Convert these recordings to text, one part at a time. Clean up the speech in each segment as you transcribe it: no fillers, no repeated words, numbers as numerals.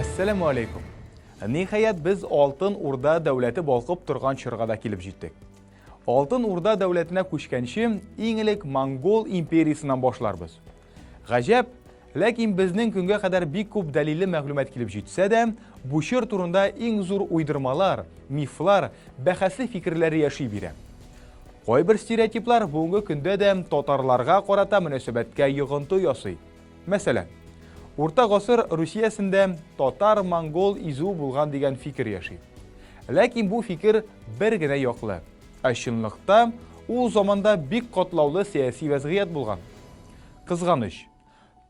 Әссәламу алейкум. Ниһаять, без Алтын Урда дәүләте балкып торган чорга да килеп җиттек. Алтын Урда дәүләтенә күчкәнче, иң элек Монгол империясеннән башларбыз. Гаҗәп, ләкин безнең көнгә кадәр бик күп дәлилле мәгълүмат килеп җитсә дә, бу чор турында иң зур уйдырмалар, мифлар, бәхәсле фикерләр яши бирә. Кайбер стереотиплар бүгенге көндә дә татарларга карата мөнәсәбәткә йогынты ясый. Мәсәлән, Урта гасыр Русиясендә татар-монгол изүе булган дигән фикер яши. Ләкин бу фикер бер генә яклы. Ә чынлыкта ул заманда бик катлаулы сәяси вәзгыять булган. Кызганыч,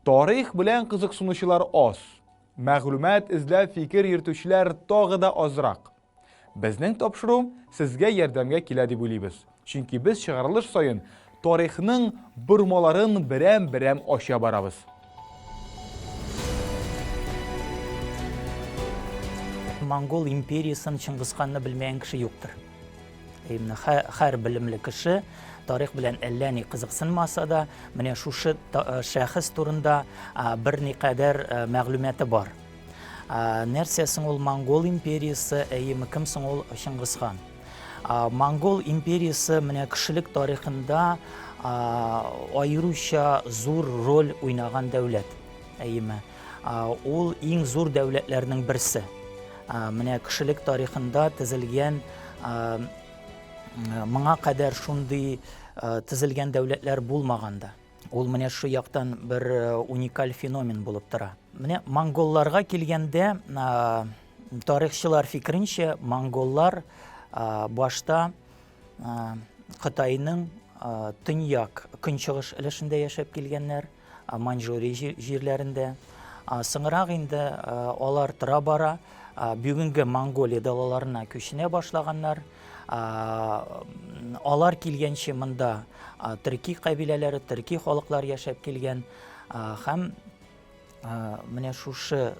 тарих белән кызыксынучылар аз, мәгълүмат эзләп фикер йөртүчеләр тагы да азрак. Безнең тапшыру сезгә ярдәмгә килә дип уйлыйбыз. Чөнки без чыгарылыш саен тарихның бормаларын берәм-берәм ача барабыз. Монгол империясын Чыңгызханны белмәгән кеше юктыр. Именно һәр белемле кеше тарих белән әллә ни кызыксынмаса да, менә шушы шәхес турында берникадәр мәгълүматы бар. Нәрсә соң ул Монгол империясе, әйеме, кем соң ул Чыңгызхан? Монгол империясе менә кешелек тарихында аеруча зур роль уйнаган дәүләт. Әйеме? Ул иң зур дәүләтләрнең берсе. Менә кешелек тарихында тезелгән моңа кадәр шундый тезелгән дәүләтләр булмаган да. Ул менә шу яктан бер уникаль феномен булып тора. Менә монголларга килгәндә, тарихчылар фикеренчә, монголлар башта Кытайның төньяк көнчыгыш өлешендә яшәп килгәннәр, Маньчжурия җирләрендә. Соңрак инде алар тора-бара бүгенге Монголия далаларына күченә башлаганнар. Алар килгәнче монда төрки кабиләләре, төрки халыклар яшәп килгән һәм менә шушы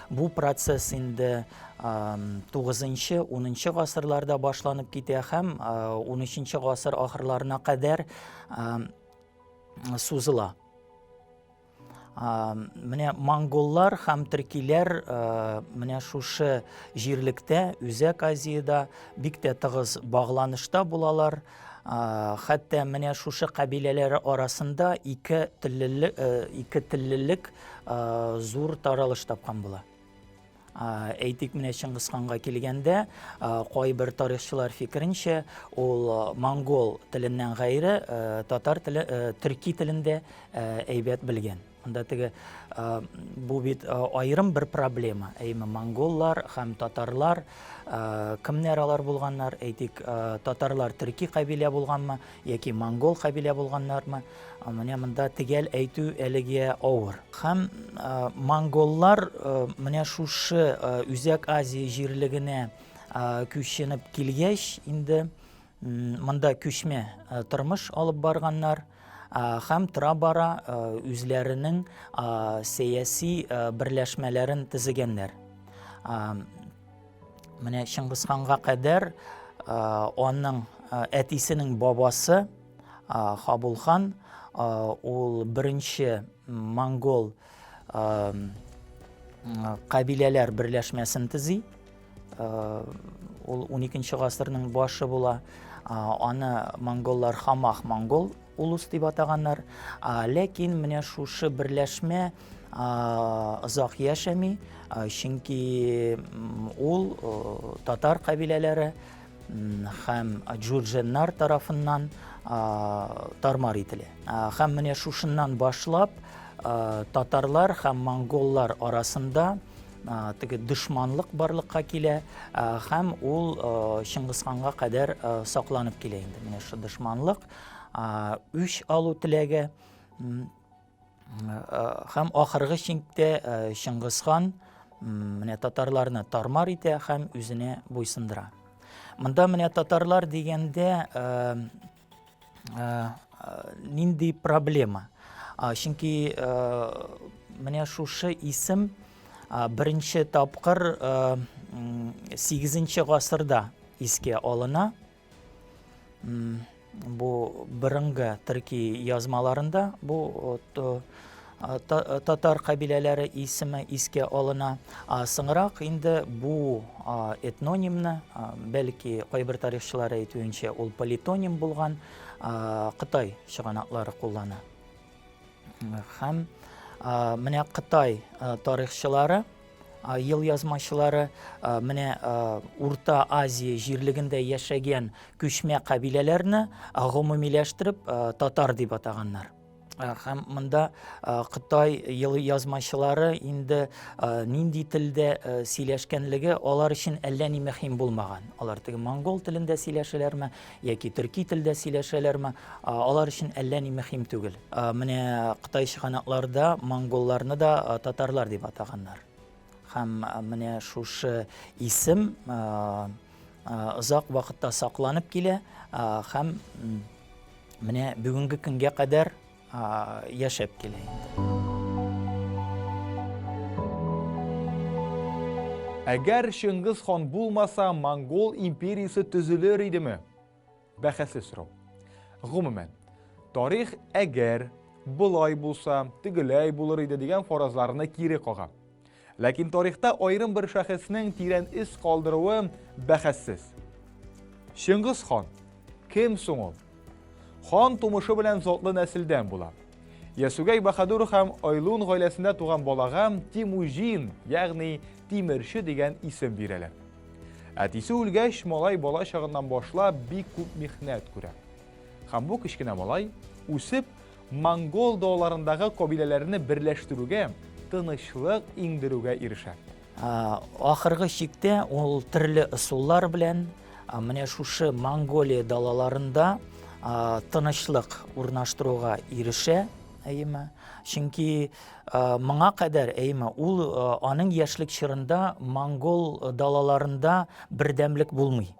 бу процесс инде 9-нчы, 10-нчы гасырларда башланып китә һәм 13-нче гасыр ахырларына кадәр сузыла. Менә монголлар һәм төркиләр менә шушы җирлектә, Үзәк Азиядә бик тә тыгыз багланышта булалар. Хәтта менә шушы кабиләләр арасында ике теллелек, ике теллелек зур таралыш тапкан була. Әйтик, менә Чыңгызханга килгәндә, кайбер тарихчылар фикеренчә, ул монгол теленнән гайре татар теле, төрки телен дә әйбәт белгән. Монда теге бу бит аерым бер проблема. Әйме монголлар һәм татарлар, кемнәр алар булганнар? Әйтик, татарлар төрки кабилә булганмы яки монгол кабилә булганнармы? Менә монда төгәл әйтү әлегә авыр. Һәм монголлар менә шушы Үзәк Азия җирлегенә күченеп килгәч, инде монда күчмә тормыш алып барганнар һәм тора-бара үзләренең сәяси берләшмәләрен төзегәннәр. Менә Чыңгызханга кадәр аның әтисенең бабасы Хабул хан, ул беренче монгол кабиләләр берләшмәсен төзи. Ул 12 гасырның башы була. Аны монголлар Хамах монгол улус дип атаганнар. Ләкин менә шушы берләшмә озак яшәми, чөнки ул татар кабиләләре һәм джурдженнар тарафыннан тармар ителә. Һәм менә шушыннан башлап татарлар һәм монголлар арасында теге дошманлык барлыкка килә һәм ул Чыңгызханга кадәр сакланып килә инде. Менә шу дошманлык, үч алу теләге һәм ахыргы чиктә Чыңгызхан менә татарларны тармар итә һәм үзенә буйсындыра. Монда менә татарлар дигәндә нинди проблема? Чөнки менә шушы исем беренче тапкыр 8 гасырда искә алына. Бу борынгы төрки язмаларында бу татар кабиләләре исеме искә алына. Соңрак инде бу этнонимны, бәлки кайбер тарихчылар әйтүенчә, ул политоним булган, Кытай чыганаклары куллана. Һәм менә Кытай тарихчылары, елъязмачылары менә Урта Азия җирлегендә яшәгән күчмә кабиләләрне гомумиләштереп татар дип атаганнар. Һәм монда Кытай елъязмачылары инде нинди телдә сөйләшкәнлеге алар өчен әллә ни мөһим булмаган. Алар теге монгол телендә сөйләшәләрме яки төрки телдә сөйләшәләрме, алар өчен әллә ни мөһим түгел. Менә Кытай чыганакларда монголларны да татарлар дип атаганнар. Һәм менә шушы исем озак вакытта сакланып килә һәм менә бүгенге көнгә кадәр яшәп килә инде. Әгәр Чыңгыз хан булмаса, Монгол империясе төзелер идеме? Бәхәсле сорау. Гомумән, тарих әгәр, болай булса, тегеләй булыр иде дигән фаразларны кире кага. Ләкин тарихта аерым бер шәхеснең тирән эз калдыруы бәхәссез. Чыңгыз хан. Кем соң ул? Хан тумышы белән затлы нәселдән була. Ясүгәй Баһадур һәм Айлун гаиләсендә туган балага Тимуҗин, ягъни Тимерче дигән исем бирәләр. Әтисе үлгәч, малай бала чагыннан башлап бик күп михнәт күрә. Һәм бу кечкенә малай, үсеп, монгол далаларындагы кабиләләрне берләштерүгә, тынычлык иңдерүгә ирешә. Ахыргы чиктә ул төрле ысуллар белән менә шушы Монголия далаларында тынычлык урнаштыруга ирешә, әйеме? Чөнки моңа кадәр, әйеме, ул аның яшьлек чорында монгол далаларында бердәмлек булмый.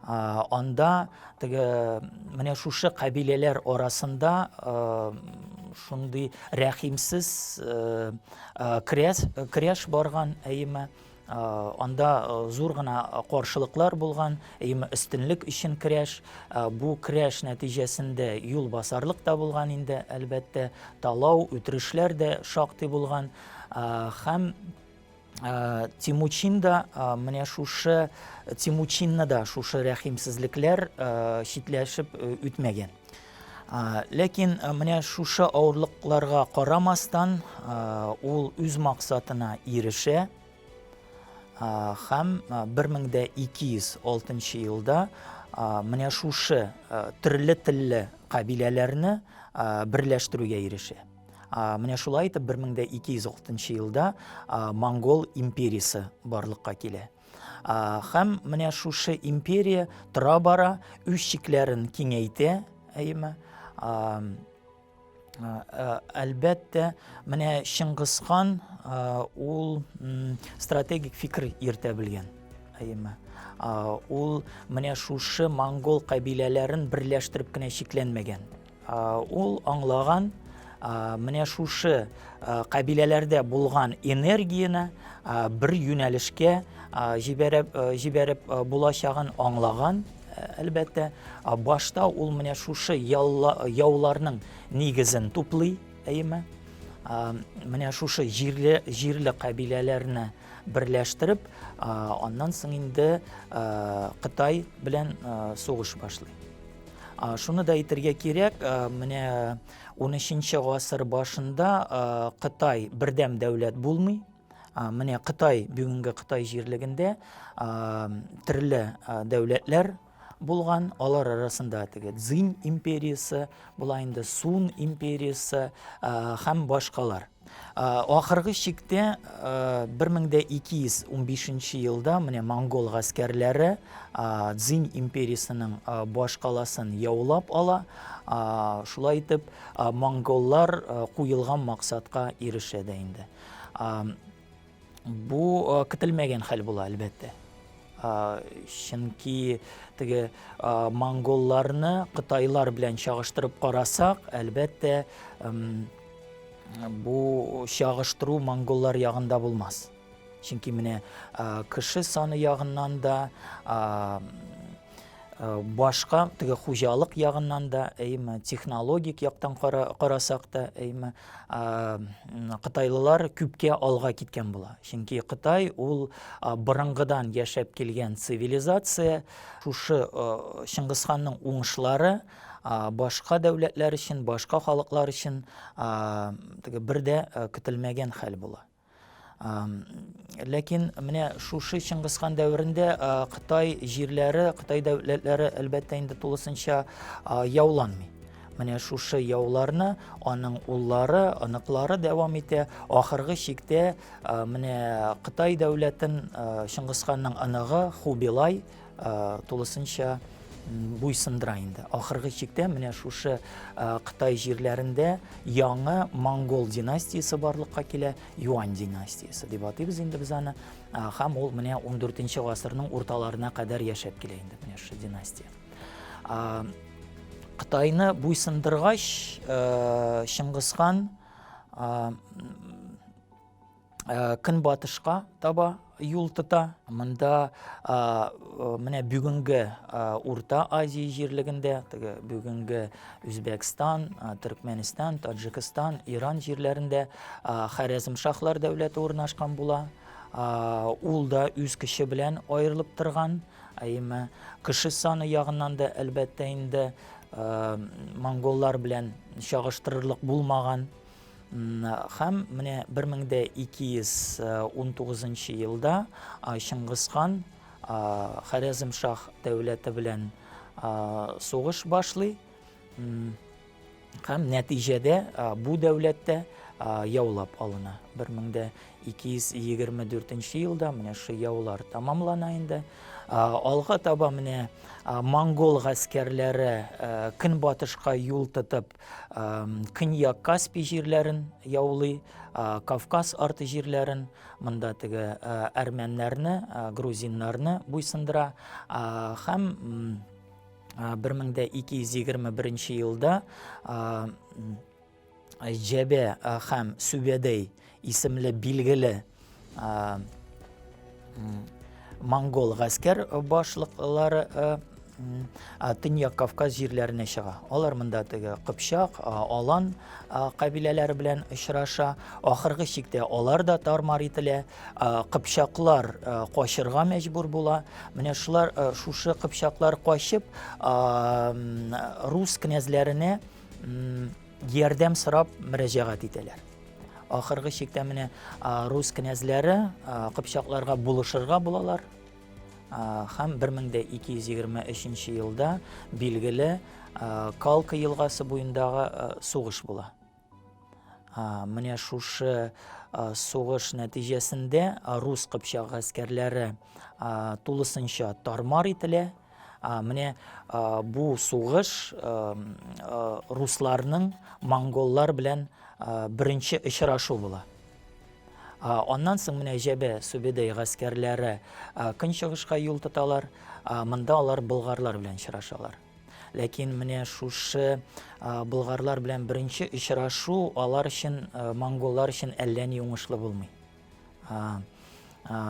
Анда теге менә шушы кабиләләр арасында шундый рәхимсез көрәш барган, әйеме, анда зур гына каршылыклар булган, әйеме, өстенлек өчен көрәш. Бу көрәш нәтиҗәсендә юл басарлык та булган инде, әлбәттә, талау, үтерешләр дә шактый булган. Һәм Тимучин да менә шушы Тимучинны да шушы рәхимсезлекләр читләшеп үтмәгән. Ләкин менә шушы авырлыкларга карамастан, ул үз максатына ирешә һәм 1206 елда менә шушы төрле телле кабиләләрне берләштерүгә ирешә. Менә шулай итеп 1206 елда Монгол империясе барлыкка килә. Һәм менә шушы империя тора-бара үз чикләрен киңәйтә, әйеме? Әлбәттә, менә Чыңгызхан ул стратегик фикер йөртә белгән, әйеме? Ул менә шушы монгол кабиләләрен берләштереп кенә чикләнмәгән. Ул аңлаган, менә шушы кабиләләрдә булган энергияне бер юнәлешкә җибәреп, җибәреп булачагын аңлаган, әлбәттә. Башта ул менә шушы яуларның нигезен туплый, әйеме? Менә шушы җирле, җирле кабиләләрне берләштереп, аннан соң инде Кытай белән сугыш башлый. Шуны да әйтергә кирәк, менә 13 гасыр башында Кытай бердәм дәүләт булмый. Менә Кытай, бүгенге Кытай җирлегендә төрле дәүләтләр булган. Алар арасында теге Цзинь империясе була инде, Сун империясе һәм башкалар. Ахыргы чиктә 1215 елда менә монгол гаскәрләре Цзинь империясенең башкаласын яулап ала. Шулай итеп, монголлар куелган максатка ирешә дә инде. Бу көтелмәгән хәл була, әлбәттә. Чөнки теге монголларны кытайлар белән чагыштырып карасак, әлбәттә, бу чагыштыру монголлар ягында булмас. Чөнки менә кеше саны ягыннан да, Башка теге хуҗалык ягыннан да, әйме, технологик яктан карасак та, әйме, кытайлылар күпкә алга киткән була. Чөнки Кытай ул борынгыдан яшәп килгән цивилизация, шушы Чыңгызханның уңышлары башка дәүләтләр өчен, башка халыклар өчен теге бер дә көтелмәгән хәл була. Ләкин менә шушы Чыңгызхан дәверендә Кытай җирләре, Кытай дәүләтләре әлбәттә инде тулысынча яуланмый. Менә шушы яуларны аның уллары, оныклары дәвам итә. Ахыргы чиктә менә Кытай дәүләтен Чыңгызханның оныгы Хубилай тулысынча буйсындыра инде. Ахыргы чиктә менә шушы Кытай җирләрендә яңа монгол династиясе барлыкка килә, Юань династиясе дип атыйбыз инде без аны. Һәм ул менә 14 гасырның урталарына кадәр яшәп килә инде менә шушы династия. Кытайны буйсындыргач, Чыңгызхан Көнбатышка таба юл тота. Монда менә бүгенге Урта Азия җирлегендә, теге бүгенге Үзбәкстан, Төркмәнстан, Таҗикстан, Иран җирләрендә Харәзмшаһлар дәүләте урнашкан була. Ул да үз көче белән аерылып торган, әмма кеше саны ягыннан да әлбәттә инде монголлар белән чагыштырырлык булмаган. Һәм менә 1219 елда Чыңгызхан Харәзмшаһ дәүләте белән сугыш башлый. Һәм нәтиҗәдә бу дәүләт тә яулап алына. 1224 елда менә шул яулар тәмамлана инде. Алга таба менә монгол гаскәрләре көнбатышка юл тотып Көньяк Каспий җирләрен яулый, Кавказ арты җирләрен, монда теге әрмәннәрне, грузиннарны буйсындыра һәм 1221 елда Җәбә һәм Сүбәдәй исемле билгеле монгол гаскәр башлыклары Төньяк Кавказ җирләренә чыга. Алар монда теге Кыпчак, Алан кабиләләре белән очраша. Ахыргы чиктә алар да тармар ителә. Кыпчаклар качырга мәҗбүр була. Менә шулар шушы кыпчаклар качып рус князьләренә ярдәм сорап мөрәҗәгать итәләр. Ахыргы чиктә менә рус князьләре кыпчакларга булышырга булалар. Һәм 1223 елда билгеле Калка елгасы буендагы сугыш була. Менә шушы сугыш нәтиҗәсендә рус кыпчак гаскәрләре тулысынча тармар ителә. Менә бу сугыш русларның монголлар белән беренче очрашу була. Аннан соң менә Җәбә Сүбедәй гаскәрләре көнчыгышка юл тоталар. Монда алар болгарлар белән очрашалар. Ләкин менә шушы болгарлар белән беренче очрашу алар өчен, монголлар өчен әллә ни уңышлы булмый.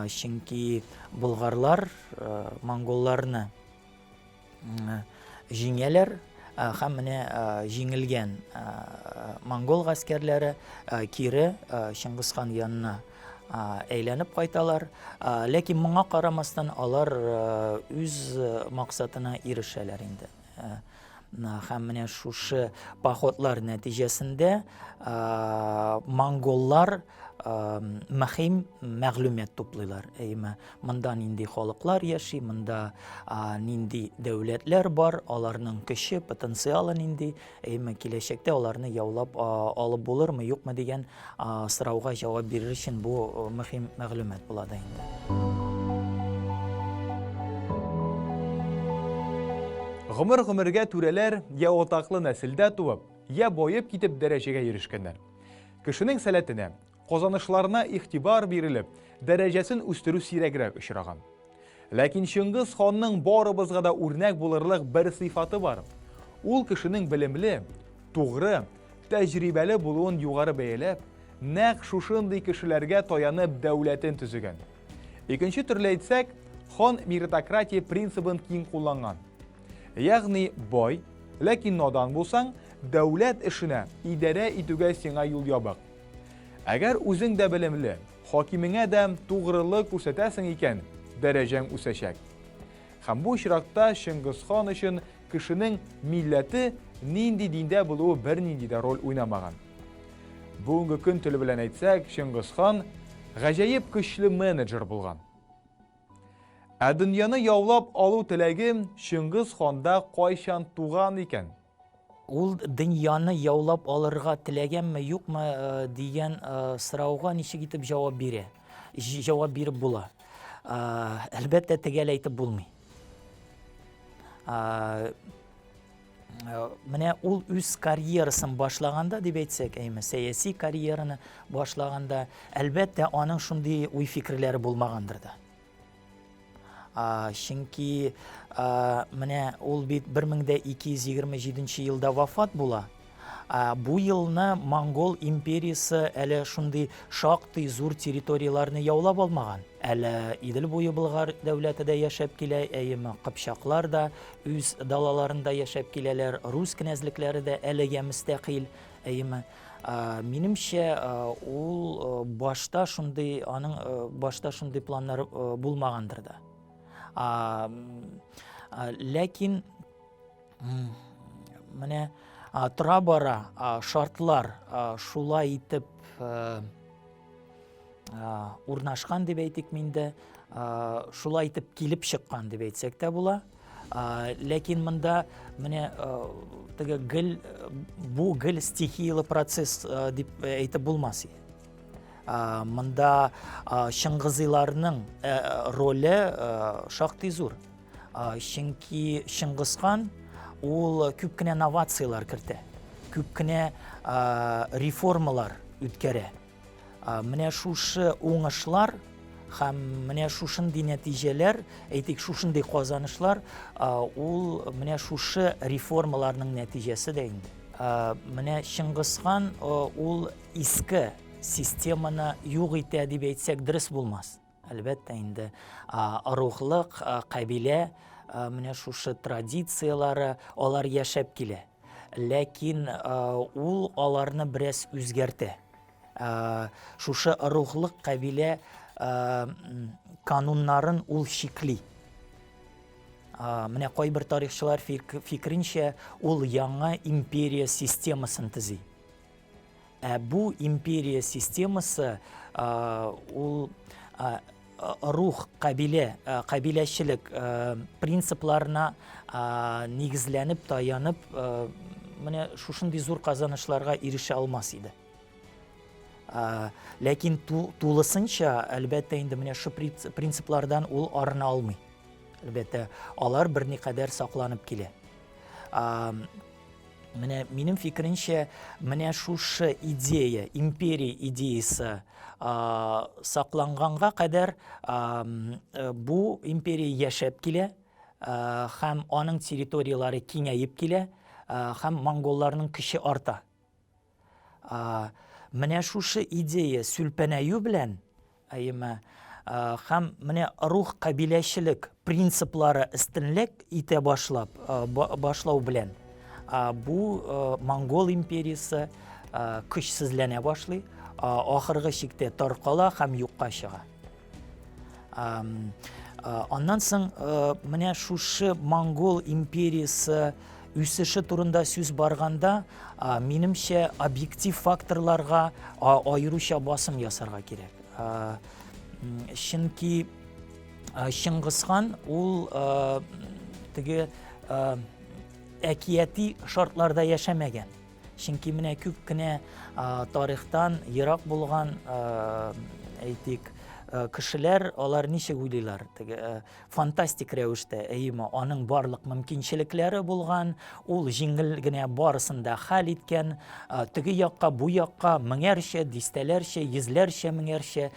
Чөнки болгарлар монголларны җиңәләр һәм менә җиңелгән монгол гаскәрләре кире Чыңгызхан янына әйләнеп кайталар. Ләкин моңа карамастан алар үз максатына ирешәләр инде. Һәм менә шушы походлар нәтиҗәсендә монголлар мөһим мәгълүмат туплыйлар. Әйме, монда нинди халыклар яши, монда нинди дәүләтләр бар, аларның көче, потенциалы нинди, әйме, киләчәктә аларны яулап алып булырмы, юкмы дигән сорауга җавап бирер өчен бу мөһим мәгълүмат була да инде. Гомер-гомергә түрәләр я атаклы нәселдә туып, я баеп китеп дәрәҗәгә ирешкәннәр. Кешенең сәләтенә, казанышларына игътибар бирелеп, дәрәҗәсен үстерү сирәгрәк очраган. Ләкин Чыңгыз ханның барыбызга да үрнәк булырлык бер сыйфаты бар. Ул кешенең белемле, тугры, тәҗрибәле булуын югары бәяләп, нәкъ шушындый кешеләргә таянып дәүләтен төзегән. Икенче төрле әйтсәк, хан меритократия принцибын киң кулланган. Ягъни бай, ләкин надан булсаң, дәүләт эшенә, идарә итүгә сиңа юл ябык. Әгәр үзең дә белемле, хакимеңә дә тугрылык күрсәтәсең икән, дәрәҗәң үсәчәк. Һәм бу очракта Чыңгыз хан өчен кешенең милләте, нинди диндә булуы бернинди дә роль уйнамаган. Бүгенге көн теле белән әйтсәк, Чыңгыз хан гаҗәеп көчле менеджер булган. Ә дөньяны яулап алу теләге Чыңгыз ханда кайчан туган икән? Ул дөньяны яулап алырга теләгәнме, юкмы э, дигән э, сорауга ничек итеп җавап бирә? Җавап биреп була. Э, әлбәттә, төгәл әйтеп булмый. Менә ул үз карьерасын башлаганда дип әйтсәк, әйме, сәяси карьераны башлаганда, әлбәттә, аның шундый уй-фикерләре булмагандыр да. Чөнки менә ул бит 1227 елда вафат була. Бу елны Монгол империясе әле шундый шактый зур территорияләрне яулап алмаган. Әле Идел буе Болгар дәүләте дә яшәп килә, әйеме, кыпчаклар да үз далаларында яшәп киләләр, рус кенәзлекләре дә әлегә мөстәкыйль, әйеме. Минемчә, ул башта шундый, аның башта шундый планнары булмагандыр да. Ләкин менә тора-бара шартлар шулай итеп урнашкан дип әйтик инде, шулай итеп килеп чыккан дип әйтсәк тә була. Ләкин монда менә теге гел бу гел стихиялы процесс дип әйтеп булмас. Монда Чыңгызыйларның роле шактый зур. Чөнки Чыңгызхан ул күп кенә новацияләр кертә, күп кенә реформалар үткәрә. Менә шушы уңышлар һәм менә шушындый нәтиҗәләр, әйтик, шушындый казанышлар, ул менә шушы реформаларның нәтиҗәсе дә инде. Менә Чыңгызхан ул иске системаны юк итә дип әйтсәк дөрес булмас. Әлбәттә инде, ыруглык, кабилә, менә шушы традицияләре, алар яшәп килә. Ләкин ул аларны бераз үзгәртә. Шушы ыруглык, кабилә кануннарын ул чикли. Менә кайбер тарихчылар фикеренчә, ул яңа империя системасын төзи. Ә бу империя системасы ул рух, кабилә, кабиләчелек принципларына нигезләнеп, таянып, менә шушындый зур казанышларга ирешә алмас иде. Ләкин тулысынча, әлбәттә, инде менә шу принциплардан ул арына алмый. Әлбәттә, алар берникадәр сакланып килә. Менә минем фикеренчә, менә шушы идея, империя идеясы сакланганга кадәр бу империя яшәп килә һәм аның территорияләре киңәеп килә һәм монголларның көче арта. Менә шушы идея сүлпәнәю белән Әйеме? Һәм менә рух кабиләчелек принциплары өстенлек итә башлап, башлау белән бу Монгол империясе көчсезләнә башлый, ахыргы чиктә таркала һәм юкка чыга. Аннан соң менә шушы Монгол империясе үсеше турында сүз барганда, минемчә, объектив факторларга аеруча басым ясарга кирәк. Чөнки Чыңгызхан ул теге әкияти шартларда яшәмәгән. Чөнки менә күп кенә тарихтан ерак булган, әйтик, кешеләр, алар ничек уйлыйлар? Теге фантастик рәвештә, әйеме, аның барлык мөмкинчелекләре булган, ул җиңел генә барысын да хәл иткән, теге якка, бу якка меңәрчә, дистәләрчә, йөзләрчә, меңәрчә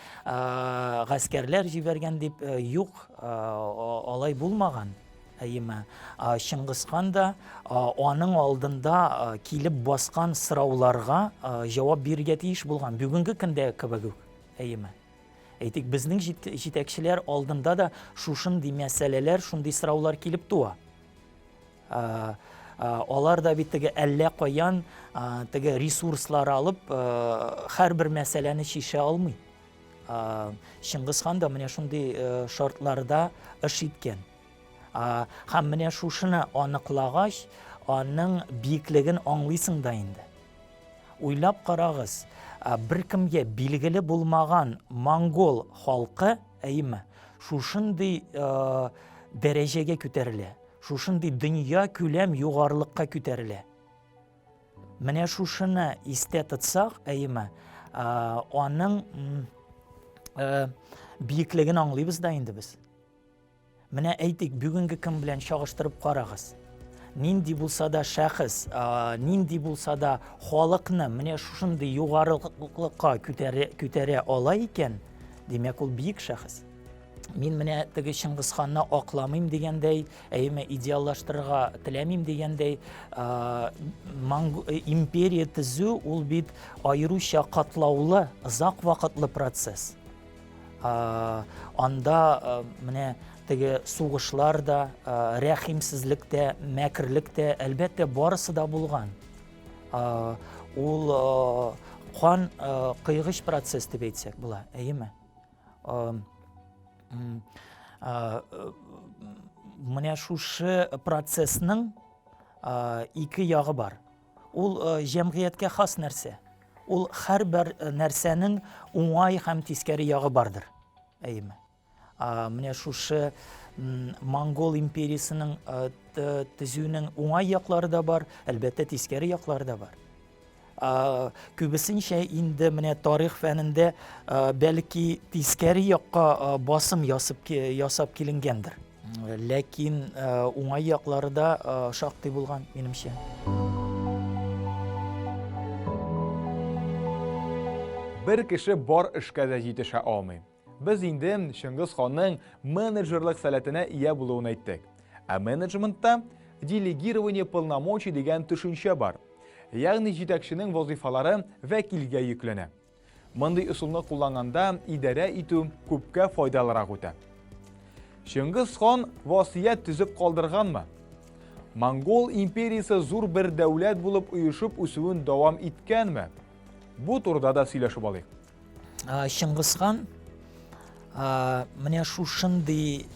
гаскәрләр җибәргән дип, юк, алай булмаган. Әйеме, Чыңгызхан да аның алдында килеп баскан сорауларга җавап бирергә тиеш булган, бүгенге көндә кебек үк, әйеме. Әйтик, безнең җитәкчеләр алдында да шушындый мәсьәләләр, шундый сораулар килеп туа. Алар да бит теге әллә каян теге ресурслар алып һәрбер мәсьәләне чишә алмый. Чыңгыз хан да менә шундый шартларда эш иткән. Һәм менә шушыны аныклагач, аның биеклеген аңлыйсың да инде. Уйлап карагыз, беркемгә билгеле булмаган монгол халкы, әйеме, шушындый дәрәҗәгә күтәрелә, шушындый дөнья күләм югарылыкка күтәрелә. Менә шушыны истә тотсак, әйеме, аның биеклеген аңлыйбыз да инде без. Менә әйтик, бүгенге көн белән чагыштырып карагыз. Нинди булса да шәхес, нинди булса да халыкны менә шушындый югарылыкка күтәрә, күтәрә ала икән, димәк, ул биек шәхес. Мин менә теге Чыңгыз ханны акламыйм дигәндәй, әйеме идеаллаштырырга теләмим дигәндәй, империя төзү ул бит аеруча катлаулы, озак вакытлы процесс. Анда менә теге сугышлар да, рәхимсезлек тә, мәкерлек тә, әлбәттә, барысы да булган. Ул кан кыйгыч процесс дип әйтсәк була, әйеме? Менә шушы процессның ике ягы бар. Ул җәмгыятькә хас нәрсә. Ул һәрбер нәрсәнең уңай һәм тискәре ягы бардыр. Әйеме? Менә шушы Монгол империясенең төзүнең уңай яклары да бар, әлбәттә, тискәре яклары да бар. Күбесенчә инде менә тарих фәнендә бәлки тискәре якка басым ясап, ясап киленгәндер. Ләкин уңай яклары да шактый булган, минемчә. Бер кеше бар эшкә дә җитешә алмый. Без инде Чыңгыз ханның менеджерлык сәләтенә ия булуын әйттек. Ә менеджментта делегирование полномочий дигән төшенчә бар. Ягъни җитәкченең вазыйфалары вәкилгә йөкләнә. Мондый ысулны кулланганда идарә итү күпкә файдалырак үтә. Чыңгыз хан васыять төзеп калдырганмы? Монгол империясе зур бер дәүләт булып оешып үсүен дәвам иткәнме? Бу турыда да сөйләшеп алыйк. Чыңгыз хан менә шушындый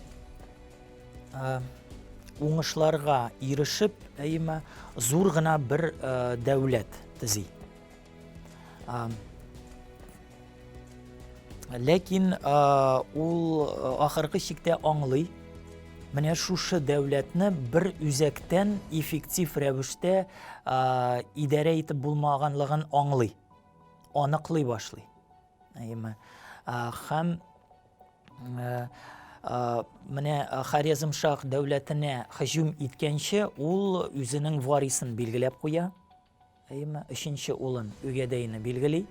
уңышларга ирешеп, әйеме, зур гына бер дәүләт төзи. Ләкин ул ахыргы чиктә аңлый, менә шушы дәүләтне бер үзәктән эффектив рәвештә идарә итеп булмаганлыгын аңлый, аныклый башлый. Әйеме? Һәм менә Хорезмшах дәүләтенә һөҗүм иткәнче ул үзенең варисын билгеләп куя. Әйеме, өченче улын Үгәдәйне билгели.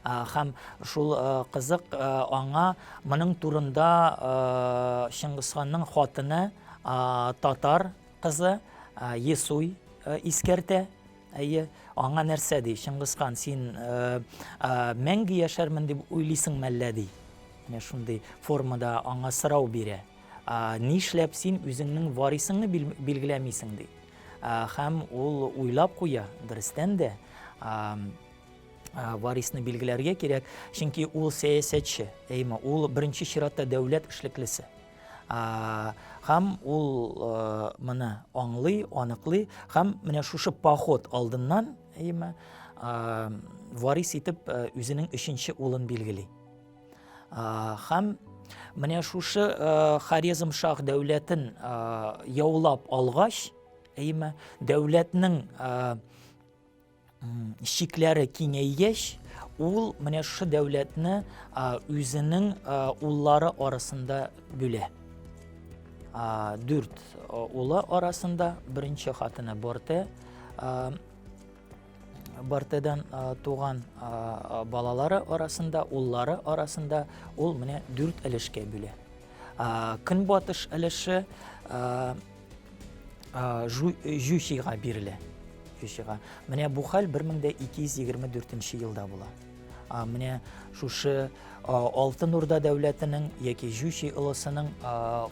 Һәм шул кызык аңа моның турында Чыңгызханның хатыны татар кызы Есуй искәртә. Әйе, аңа нәрсә ди? Чыңгызхан, син мәңге яшәрмен дип уйлыйсың мәллә ди. Менә шундый формада аңа сорау бирә. Нишләп син үзеңнең варисыңны билгеләмисең ди. Һәм ул уйлап куя, дөрестән дә, варисны билгеләргә кирәк, чөнки ул сәясәтче, әйме, ул беренче чиратта дәүләт эшлеклесе. Һәм ул моны аңлый, аныклый һәм менә шушы поход алдыннан, әйме, варис итеп үзенең өченче улын билгели. Һәм менә шушы Хорезм шах дәүләтен яулап алгач, әйме, дәүләтнең чикләре киңәйгәч, ул менә шушы дәүләтне үзенең уллары арасында бүлә. Дүрт улы арасында беренче хатыны Борте, Бартедан туган балалары арасында, уллары арасында ул менә дүрт өлешкә бүлә. Көнбатыш өлеше Жучига бирелә. Жучига. Менә бу хәл 1224 елда була. Менә шушы Алтын Урда дәүләтенең яки Җучи олысының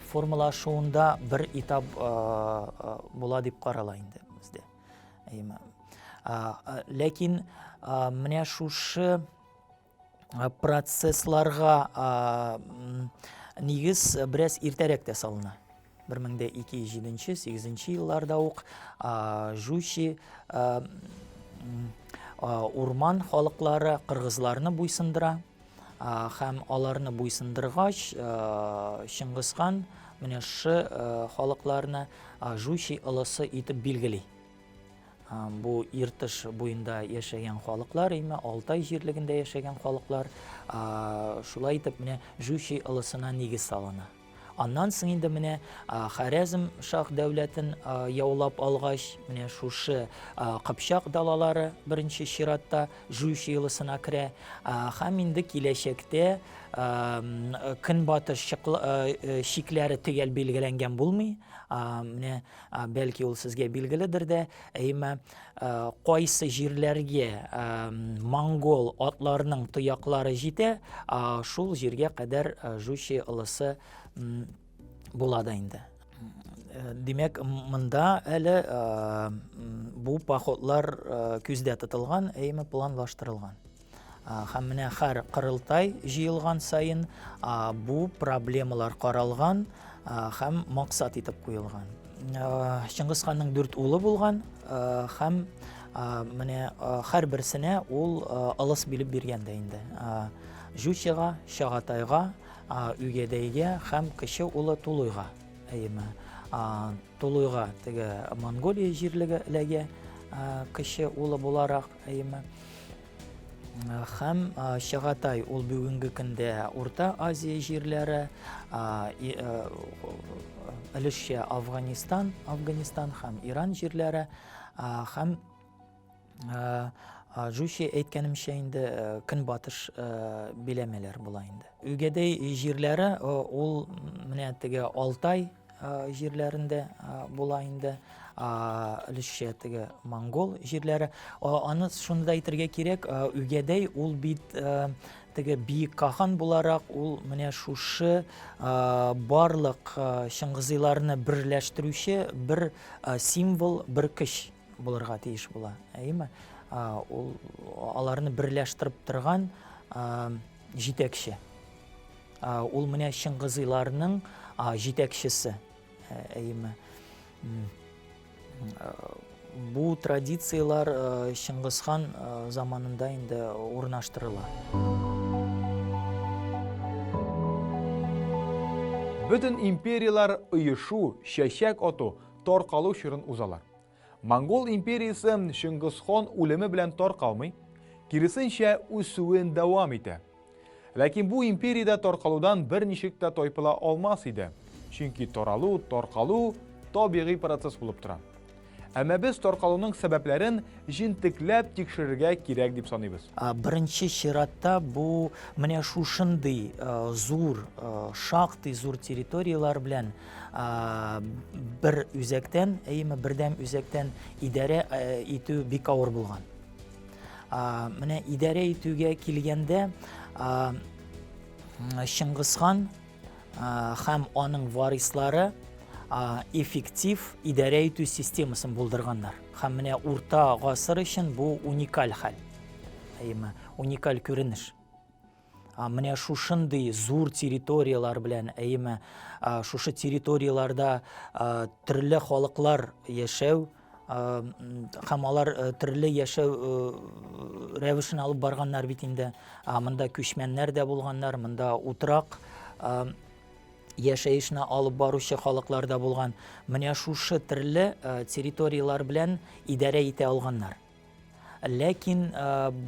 формалашуында бер этап була дип карала инде бездә. Әйеме. Ләкин менә шушы процессларга нигез бераз иртәрәк тә салына. 1207-8 елларда ук Жучи урман халыклары кыргызларны буйсындыра һәм аларны буйсындыргач, Чыңгызхан менә шы халыкларны Жучи ылысы итеп билгели. Бу Иртыш буенда яшәгән халыклар, име Алтай җирлегендә яшәгән халыклар. Шулай итеп менә Жучи ылысына нигез салына. Аннан соң инде менә Харәзм шах дәүләтен яулап алгач, менә шушы Кыпчак далалары беренче чиратта Жучи ылысына керә. Һәм инде киләчәктә көнбатыш чикләре төгәл билгеләнгән булмый. Менә Бәлки ул сезгә билгеледер дә, әмма кайсы җирләргә монгол атларының тояклары җитә, шул җиргә кадәр Жучи ылысы була да инде. Димәк, монда әле бу походлар күздә тотылган, әмма планлаштырылган. Һәм менә һәр кырылтай җыелган саен бу проблемалар каралган һәм максат итеп куелган. Чыңгыз ханның дүрт улы булган һәм менә һәрберсенә ул ылыс билеп биргән дә инде. Жучига, Чагатайга, Үгәдәйгә һәм кече улы Тулуйга. Әйеме. Тулуйга теге Монголия җирлеге эләгә, кече улы буларак, әйеме. Һәм Чагатай ул бүгенге көндә Урта Азия җирләре, өлешчә Афганистан, Афганистан һәм Иран җирләре һәм Жучи әйткәнемчә инде көнбатыш биләмәләр була инде. Үгәдәй җирләре ул менә теге Алтай җирләрендә була инде, өлешчә теге монгол җирләре. Аны шуны да әйтергә кирәк, Үгәдәй ул бит теге биек кахан буларак, ул менә шушы барлык чыңгызыйларны берләштерүче бер символ, бер көч булырга тиеш була. Әйеме? Ул аларны берләштереп торган җитәкче. Ул менә Чыңгызыйларның җитәкчесе, әйеме. Бу традицияләр Чыңгызхан заманында инде урнаштырыла. Бөтен империяләр оешу, чәчәк ату, таркалу чорын узалар. Монгол империясе Чыңгызхан үлеме белән таркалмый, киресенчә үсүен дәвам итә. Ләкин бу империя дә таркалудан берничек тә тайпыла алмас иде, чөнки таралу, таркалу табигый процесс булып тора. Әмма без таркалуның сәбәпләрен җентекләп тикшерергә кирәк дип саныйбыз. Беренче чиратта бу менә шушындый зур, шактый зур территорияләр белән бер үзәктән, әйеме, бердәм үзәктән идарә итү бик авыр булган. Менә идарә итүгә килгәндә, Чыңгызхан һәм аның варислары эффектив идарә итү системасын булдырганнар. Һәм менә урта гасыр өчен бу уникаль хәл. Әйеме, уникаль күренеш. Менә шушындый зур территорияләр белән, әйеме, шушы территорияләрдә төрле халыклар яшәү, һәм алар төрле яшәү рәвешен алып барганнар бит инде. Монда күчмәннәр дә булганнар, монда утрак яшәешне алып баручы халыклар да булган. Менә шушы төрле территорияләр белән идарә итә алганнар. Ләкин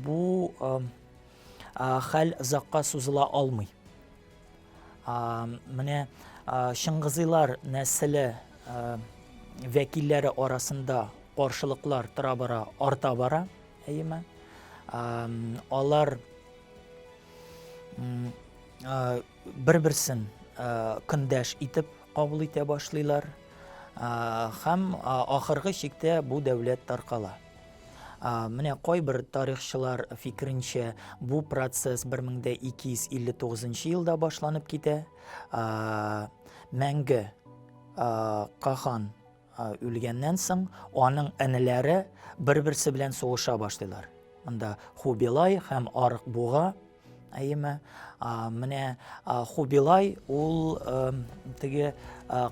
бу хәл озакка сузыла алмый. Менә Чыңгызыйлар нәселе вәкилләре арасында каршылыклар тора-бара арта бара, әйеме? Алар бер-берсен көндәш итеп кабул итә башлыйлар һәм ахыргы чиктә бу дәүләт таркала. Менә кайбер тарихчылар фикеренчә, бу процесс 1259 елда башланып китә. Мәңге кахан үлгәннән соң, аның энеләре бер-берсе белән сугыша башлыйлар. Монда Хубилай һәм Арык Буга, әйеме? Менә Хубилай ул теге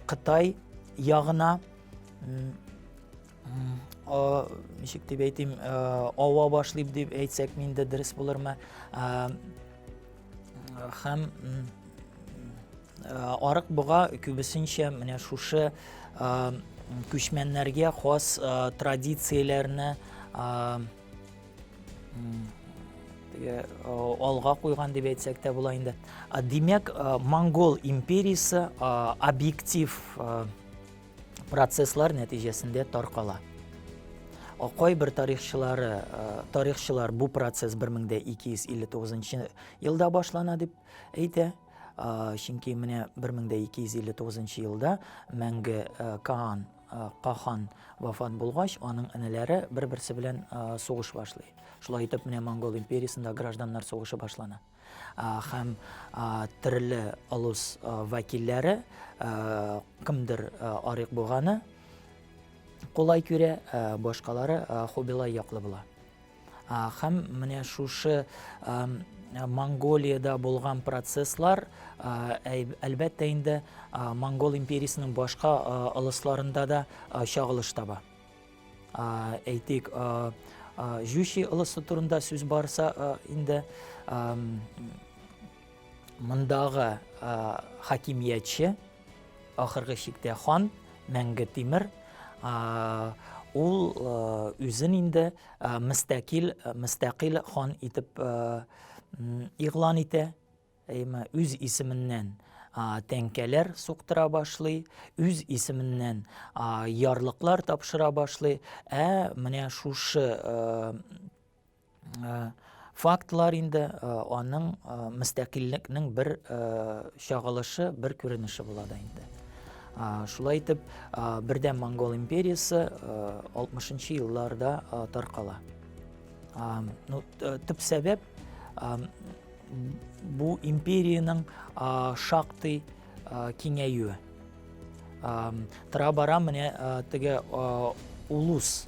Кытай ягына ничек дип әйтим, ава башлый дип әйтсәк, инде дөрес булырмы? Һәм Арык бога күбесенчә менә шушы күчмәннәргә хас традицияләрне алга куйган дип әйтсәк тә була инде. Димәк, Монгол империясе объектив процесслар нәтиҗәсендә таркала. Кайбер тарихчылары, тарихчылар бу процесс 1259 елда башлана дип әйтә. Чөнки менә 1259 елда Мәңге Каан, Кахан вафат булгач, аның энеләре бер-берсе белән сугыш башлый. Шулай итеп, менә Монгол империясендә гражданнар сугышы башлана. Һәм төрле олус вәкилләре, кемдер Арык Буганы кулай күрә, башкалары Хубилай яклы була. Һәм менә шушы Монголиядә булган процесслар, әлбәттә инде, Монгол империясенең башка олысларында да чагылыш таба. Әйтик, Җучи олысы турында сүз барса инде, мондагы хакимиятче, ахыргы чиктә хан, Мәңге Тимер, ул үзен инде мөстәкил, мөстәкыйль хан итеп игълан итә. Әйме, үз исеменнән тәңкәләр суктыра башлый, үз исеменнән ярлыклар тапшыра башлый. Ә менә шушы фактлар инде аның мөстәкыйльлекнең бер чагылышы, бер күренеше була да инде. Шулай итеп, бердәм Монгол империясе 60 елларда таркала. Ну, төп сәбәп бу империянең шактый киңәюе. Тора-бара менә теге улус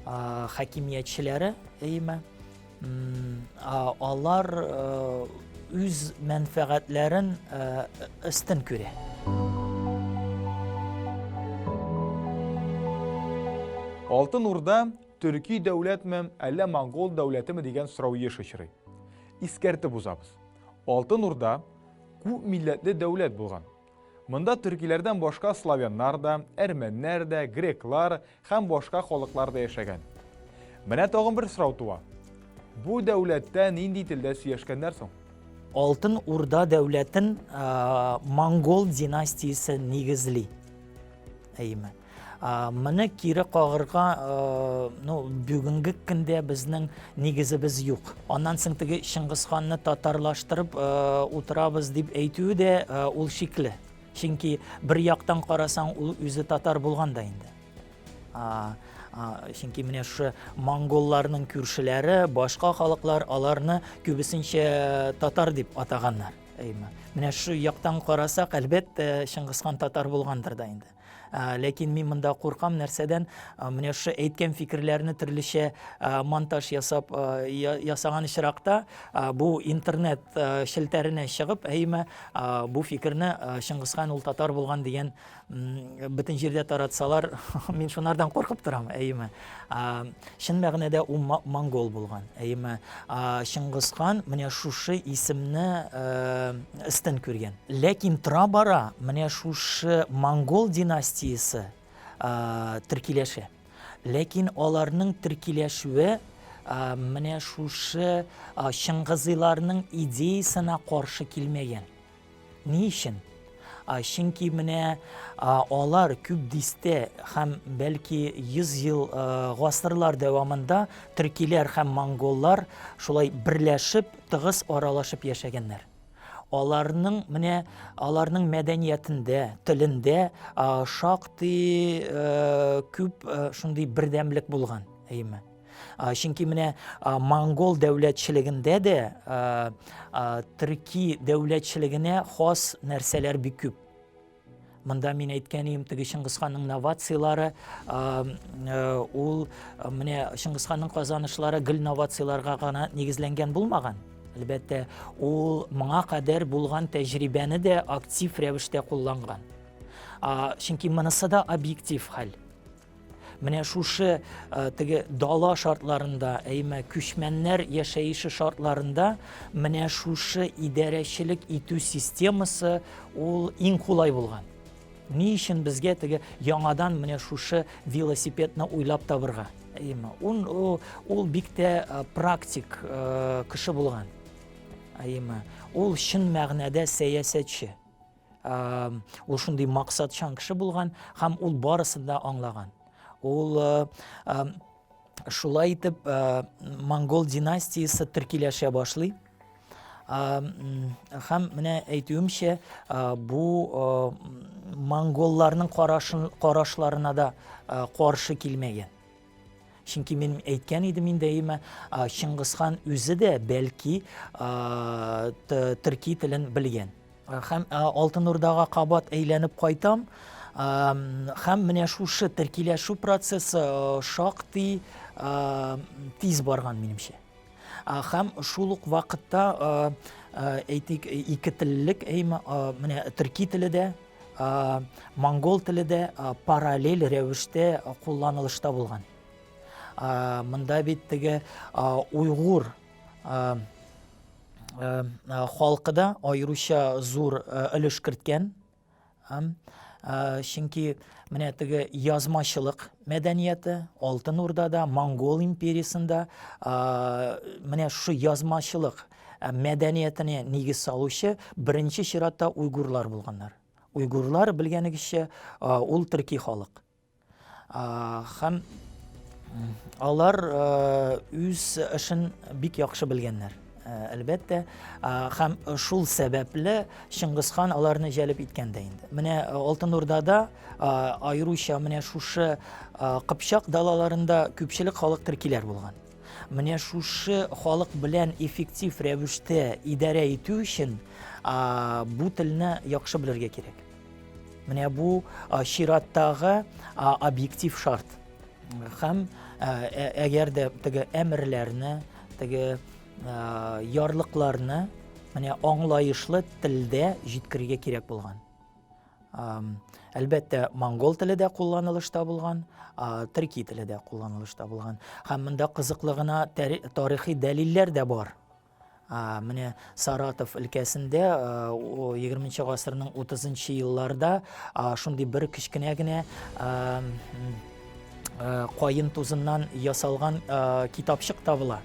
хакимиятчеләре, әйеме, алар үз мәнфәгатьләрен өстен күрә. Алтын Урда төрки дәүләтме, әллә монгол дәүләтеме дигән сорау еш очрый. Искәртеп узабыз. Алтын Урда күп милләтле дәүләт булган. Монда төркиләрдән башка славяннар да, әрмәннәр дә, греклар һәм башка халыклар да яшәгән. Менә тагын бер сорау туа. Бу дәүләттә нинди телдә сөйләшкәннәр соң? Алтын Урда дәүләтен монгол династиясе нигезли. Әйеме? Моны кире кагырга, ну, бүгенге көндә безнең нигезебез юк. Аннан соң теге Чыңгыз ханны татарлаштырып утырабыз дип әйтүе дә ул шикле. Чөнки бер яктан карасаң, ул үзе татар булган да инде. Чөнки менә шушы монголларның күршеләре, башка халыклар аларны күбесенчә татар дип атаганнар. Әйме. Менә шу яктан карасак, әлбәттә, Чыңгыз хан татар булгандыр да инде. Ләкин мин монда куркам нәрсәдән, менә шушы әйткән фикерләрне төрлечә монтаж ясап ясаган очракта, бу интернет челтәренә чыгып, әйме, бу фикерне Чыңгыз хан ул татар булган дигән бөтен җирдә таратсалар, мин шунардан куркып торам, әйеме. Чын мәгънәдә ул монгол булган, әйеме. Чыңгыз хан менә шушы исемне өстен күргән. Ләкин тора-бара менә шушы монгол династиясе төркиләшә. Ләкин аларның төркиләшүе менә шушы Чыңгызыйларның идеясына каршы килмәгән. Ни өчен? Чөнки менә алар күп дистә һәм бәлки 100 ел гасырлар дәвамында төркиләр һәм монголлар шулай берләшеп, тыгыз аралашып яшәгәннәр. Аларның менә аларның мәдәниятендә, телендә шактый күп шундый бердәмлек булган, әйеме? Чөнки менә монгол дәүләтчелегендә дә төрки дәүләтчелегенә хас нәрсәләр бик күп. Монда мин әйткән идем, теге Чыңгызханның новацияләре, ул менә Чыңгызханның казанышлары гел новацияләргә гына нигезләнгән булмаган. Әлбәттә, ул моңа кадәр булган тәҗрибәне дә актив рәвештә кулланган. Чөнки монысы да объектив хәл. Менә шушы э, теге дала шартларында, әйме күчмәннәр яшәеше шартларында менә шушы идарәчелек итү системасы ул иң кулай булган. Ни өчен безгә теге яңадан менә шушы велосипедны уйлап табырга? Әйме, ул, ул, ул бик тә э, практик э, кеше булган. Әйме, ул чын мәгънәдә сәясәтче. Ул шундый максатчан кеше булган һәм ул барысын да аңлаган. Ул шулай итеп монгол династиясе төркиләшә башлый. Һәм менә әйтүемчә, бу монголларның карашларына да каршы килмәгән. Чөнки мин әйткән идем инде, әйеме, Чыңгызхан үзе дә бәлки төрки телен белгән. Һәм Алтын Урдага кабат әйләнеп кайтам. Һәм менә шушы төркиләшү процессы шактый тиз барган минемчә. Һәм шул ук вакытта әйтик, ике теллек, әйеме, менә төрки теле дә, монгол теле дә параллель рәвештә кулланылышта булган. Монда бит теге уйгур халкы да аеруча зур өлеш керткән. Чөнки менә теге язмачылык мәдәнияте Алтын Урдада, Монгол империясендә менә шушы язмачылык мәдәниятенә нигез салучы беренче чиратта уйгурлар булганнар. Уйгурлар, белгәнегезчә, ул төрки халык. Һәм алар үз эшен бик яхшы белгәннәр, әлбәттә. Һәм шул сәбәпле Чыңгызхан аларны җәлеп иткән дә инде. Менә Алтын Урдада аеруча менә шушы Кыпчак далаларында күпчелек халык төркиләр булган. Менә шушы халык белән эффектив рәвештә идарә итү өчен бу телне яхшы белергә кирәк. Менә бу чираттагы объектив шарт. Һәм әгәр дә теге әмерләрне, теге ярлыкларны менә аңлаешлы телдә җиткерергә кирәк булган. Әлбәттә, монгол теле дә кулланылышта булган, төрки теле дә кулланылышта булган. Һәм монда кызыклы гына тарихи дәлилләр дә бар. Менә Саратов өлкәсендә 20 гасырның 30 елларда шундый бер кечкенә генә каен тузыннан ясалган китапчык табыла.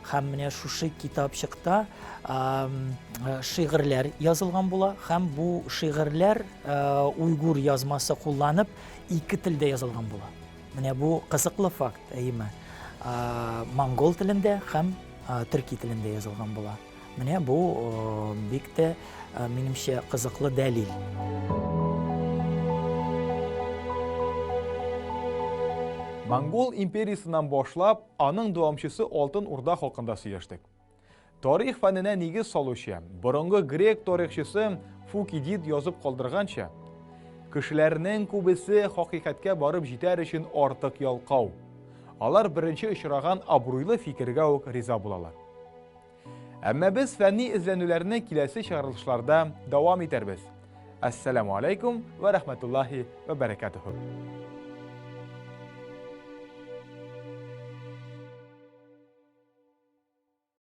Һәм менә шушы китапчыкта шигырьләр язылган була, һәм бу шигырьләр уйгур язмасы кулланып ике телдә язылган була. Менә бу кызыклы факт, әйеме? Монгол телендә һәм төрки телендә язылган була. Менә бу бик тә, минемчә, кызыклы дәлил. Монгол империясеннән башлап, аның дәвамчысы Алтын Урда хакында сөйләштек. Тарих фәненә нигез салучы, борынгы грек тарихчысы Фукидид язып калдырганча, кешеләрнең күбесе хакыйкатькә барып җитәр өчен артык ялкау. Алар беренче очраган абруйлы фикергә үк риза булалар. Әмма без фәнни эзләнүләрне киләсе чыгарылышларда дәвам итәрбез. Әссәламу алейкум вә рәхмәтуллаһи вә бәрәкәтүһү.